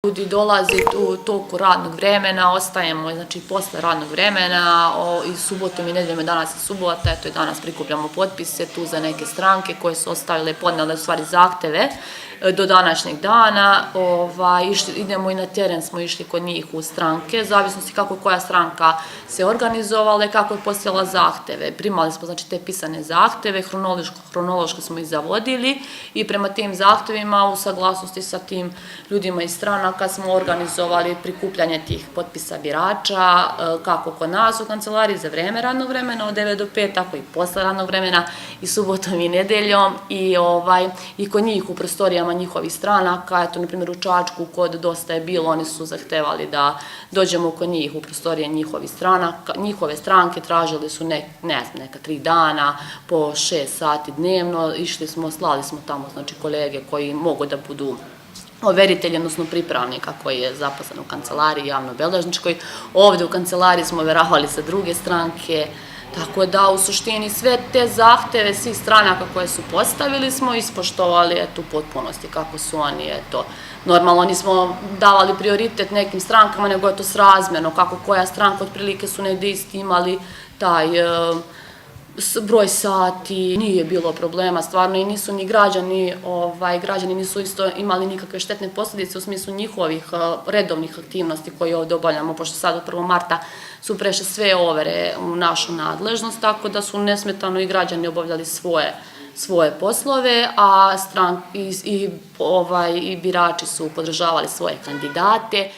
Ljudi dolaze u toku radnog vremena, ostajemo znači posle radnog vremena i subotom i nedeljom, danas je subota, eto i danas prikupljamo potpise tu za neke stranke koje su ostavile, podnele u stvari zahteve do današnjeg dana. Idemo i na teren, smo išli kod njih u stranke, zavisnosti kako koja stranka se organizovala i kako je postavila zahteve. Primali smo znači te pisane zahteve, hronološko smo ih zavodili i prema tim zahtevima u saglasnosti sa tim ljudima iz stranaka smo organizovali prikupljanje tih potpisa birača, kako kod nas u kancelariji za vreme radnog vremena od 9 do 5, tako i posle radnog vremena i subotom i nedeljom i kod njih u prostorijama njihovih stranaka. Eto, na primjer u Čačku kod Dosta je bilo, oni su zahtevali da dođemo kod njih u prostorije njihovih stranaka, njihove stranke, tražili su neka 3 dana po 6 sati dnevno, slali smo tamo znači kolege koji mogu da budu overitelj, odnosno pripravnika koji je zaposlen u kancelariji javno-beležničkoj. Ovde u kancelariji smo overavali sa druge stranke, tako da u suštini sve te zahteve svih stranaka koje su postavili smo ispoštovali u potpunosti kako su oni, normalno nismo davali prioritet nekim strankama, nego je to srazmerno, kako koja stranka otprilike su negde isti imali taj broj sati, nije bilo problema, stvarno i nisu ni građani nisu isto imali nikakve štetne posljedice u smislu njihovih redovnih aktivnosti koje ovde obavljamo, pošto sad od 1. marta su prešle sve overe u našu nadležnost, tako da su nesmetano i građani obavljali svoje poslove, a i birači su podržavali svoje kandidate.